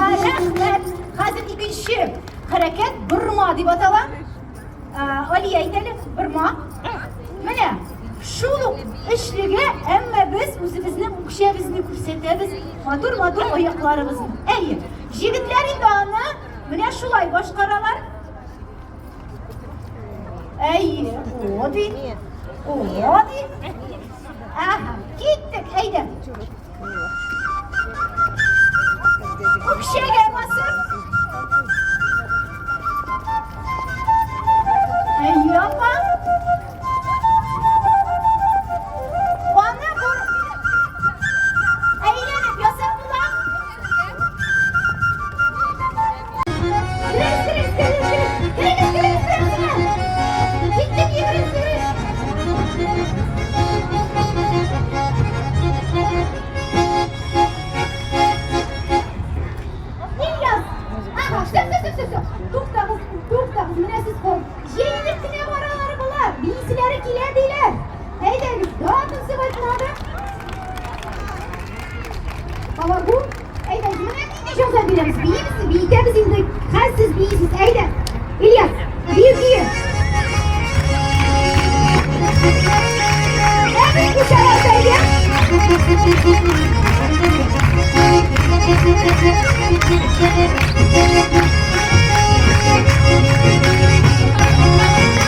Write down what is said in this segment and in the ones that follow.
Рәхмәт. Хәзер икенче хәрәкәт борма дип атала. Алия әйт әле, борма. Менә шул ук эшлеге, әмма без үзебезнең үкчәбезне күрсәтәбез, матур-матур аякларыбызны. Әйе, җегетләр инде аны менә шулай башкаралар. Әйе, о ди. О ди. Ага, киттек, әйдә. Үкчәгә басып. Әйе, апа. Аны бу әйләнеп ясап була. Керегез, керегез, керегез, керегез. Керегез, керегез, керегез. Киттек, йөгерегез, йөгерегез. Ильяс! Ага, все, все, все, все, все. Туктагыз, туктагыз, менә сез кол. Җәелеп кенә баралар болар. Бииселәре килә диләр. Әйдәгез, да танцевать надо. Помогу. Әйдә, менә нинди җәза бирәбез? Биибез, биетәбез инде. Хәзер сез биисез. Әйдә. Ильяс, бию көе. Ә без күчәбез, әйдә.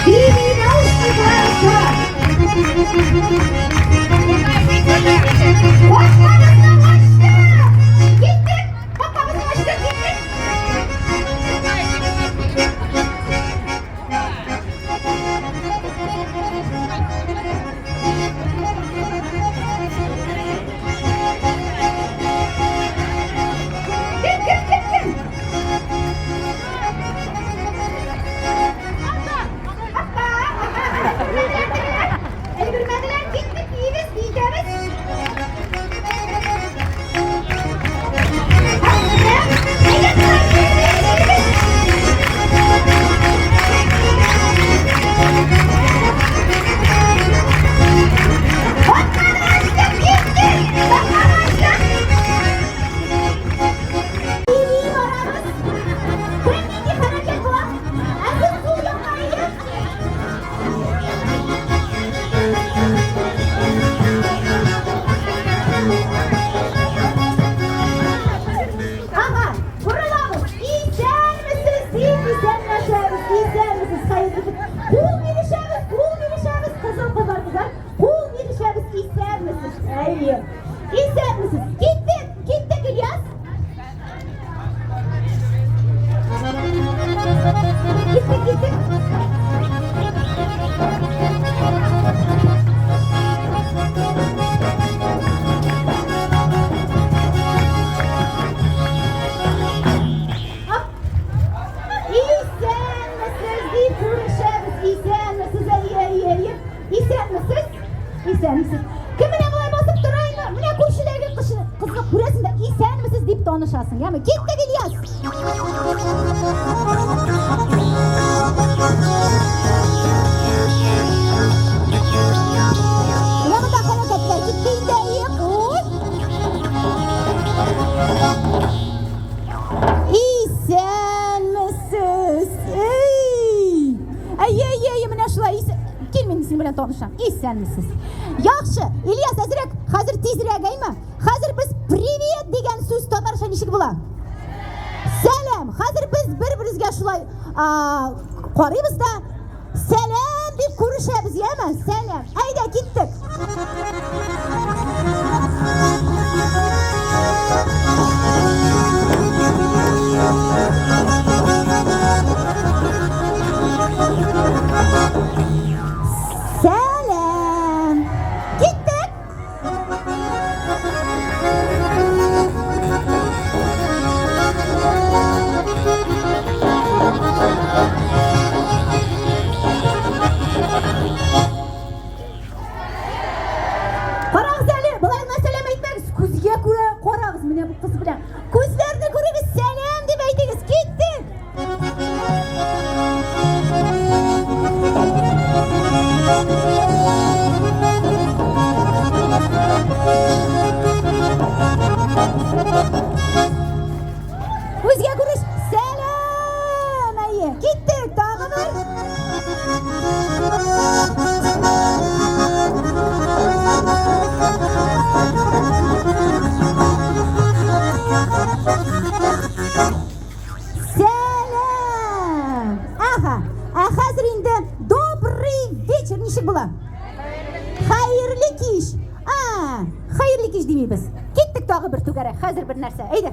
Би-би наушниклар чыга. Капкабызны ачтык! Киттек! Капкабызны ачтык, киттек! Кем, кем, кем, кем? Апа! Өлгермәделәр, киттек, биибез, биетәбез. Әйдә, биибез, Капканы ачтык, киттек! Капканы ачтык! Би барабыз. Кем нинди хәрәкәт кыла? Ә сез сул якка әйдә. Ага, борылабыз. Исәнмесез, дип исәнләшәбез. Исәнмесез, хәерле көн. Кул бирешәбез, кул бирешәбез, кызыл кызлар, кызлар. Кул бирешәбез, исәнмесез. Әйе. Исәнмесез. Киттек, киттек, Ильяс. Киттек, киттек. Исәнмесез, дип күрешәбез. Исәнмесез, әйе, әйе, әйе. Исәнмесез? Исәнмесез. Кем менә болай басып тора инде? Менә күршедәге кызга күрәсең дә, исәнмесез дип танышасың, яме? Киттек, Ильяс! Менә монда хәрәкәтләр китте инде, әйе. Ой! Исәнмесез! Эй! Әйе, әйе, әйе, менә шулай. Кил, мин синең белән танышам. Исәнмесез. Яхшы, Ильяс, әзрәк, хәзер тизрәк, әйме? Хәзер без привет дигән сүз татарча ничек була? Сәлам. Хәзер без бер-беребезгә шулай карыйбыз да, сәлам дип күрешәбез, яме? Сәлам. Әйдә, киттек. Сәлам! Киттек! Карагыз әле, болай гына сәлам әйтмәгез, күзгә күрә карагыз. Менә бу. Күзгә күреш. Сәлам! Әйе. Киттек тагы бер. Сәлам! Ага. Ә хәзер инде добрый вечер ничек була? Хәерле кич. А, хәерле кич димибез. Киттек тагы бер түгәрәк. Хәзер бер нәрсә. Әйдә.